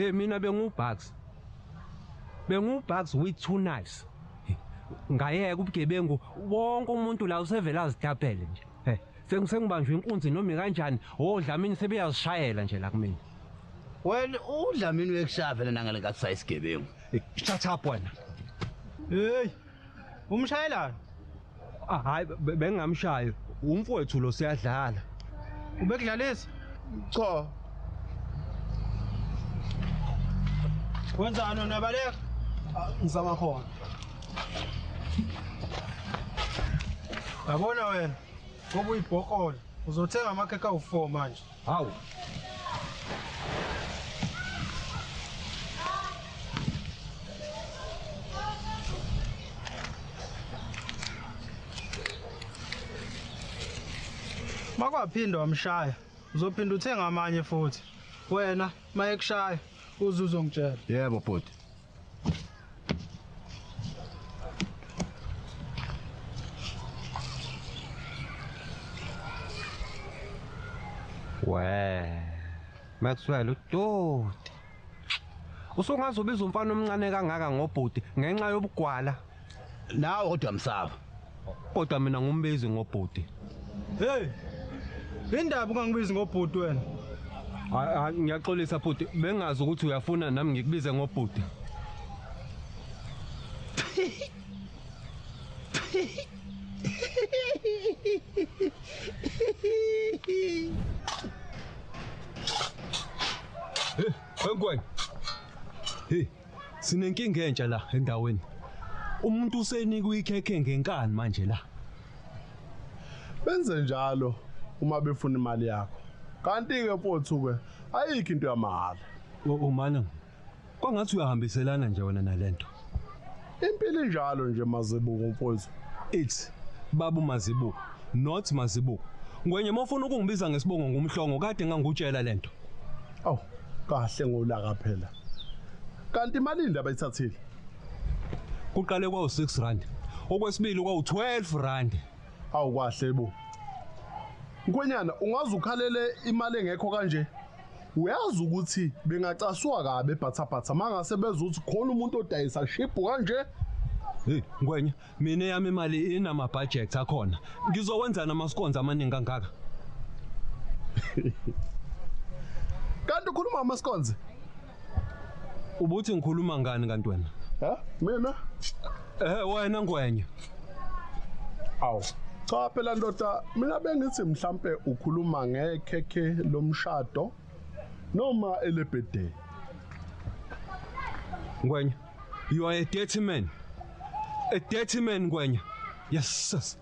Hey mina benguBucks. BenguBucks with two knives. Ngayeka ubugebengu wonke umuntu la usevela azitapele nje. Hey sengibanjwe inkunzi noma kanjani oDlamini sebeyazishayela nje la kumina. Wena uDlamini uyekushaya vele nangalenkathi sayisigebengu. Shut up wena. Hey umshayelani? Hayi bengingamshayi. Umfowethu lo siyadlala. Ubekudlalisa? Cha. Wenzani unabaleka? Ngizama khona. Yabona wena ngoba uyibhokola uzothenga amakhekhe awu4 manje. Hawu. Makwaphinda wamshaya uzophinda uthenga amanye futhi. Wena mayekushaya uzuzongitshela. Yebo bhuti. We Maxwell udoti. Usungaze ubiza umfana omncane kangaka ngobhuti ngenxa yobugwala. Nawe kodwa msaba. Kodwa mina ngumbizi ngobhuti. Hey. Indaba ungangibizi ngobhuti wena. Hayi ngiyaxolisa bhuti, bengazi ukuthi uyafuna nami ngikubize ngobhuti. Hey, Ngwenya. Hey, sinenkinga entsha la endaweni. Umuntu usenikwe ikhekhe ngenkani manje la. Benze njalo uma befuna imali yakho. Kanti ke mfowethu ke ayikho into yamahhala. Umana kwangathi uyahambiselana nje wena nalento. Impilo injalo nje Mazibuko mfowethu. It's babu Mazibuko, not Mazibuko. Ngwenye mawufuna ukungibiza ngesibongo ngumhlongo kade ngangutshela lento. Aw, kahle ngolaka phela. Kanti imali indaba ayithathile. Kuqale kwawu6 rand. Okwesibili kwawu12 rand. Awu kwahle bo. Nkwenyana ungaze ukhalele imali engekho kanje. Uyazi ukuthi bengacasuka kabi ebhathabhatha mangase bezuthi khona umuntu odayisa shiphu kanje. Hey Ngwenya, mina yami imali inama budget akhona. Ngizowenza namaskonzi amaningi kangaka. Kanti ukhuluma amaskonzi? Ubuthi ngikhuluma ngani kanti wena? Ha? Mina? Wena Ngwenya. Awu. Cha phela ndoda, mina bengithi mhlambe ukhuluma ngekhekhe lomshado noma elebirthday. Ngwenya, you are a dirty man. A dirty man, Ngwenya. Yes, sis.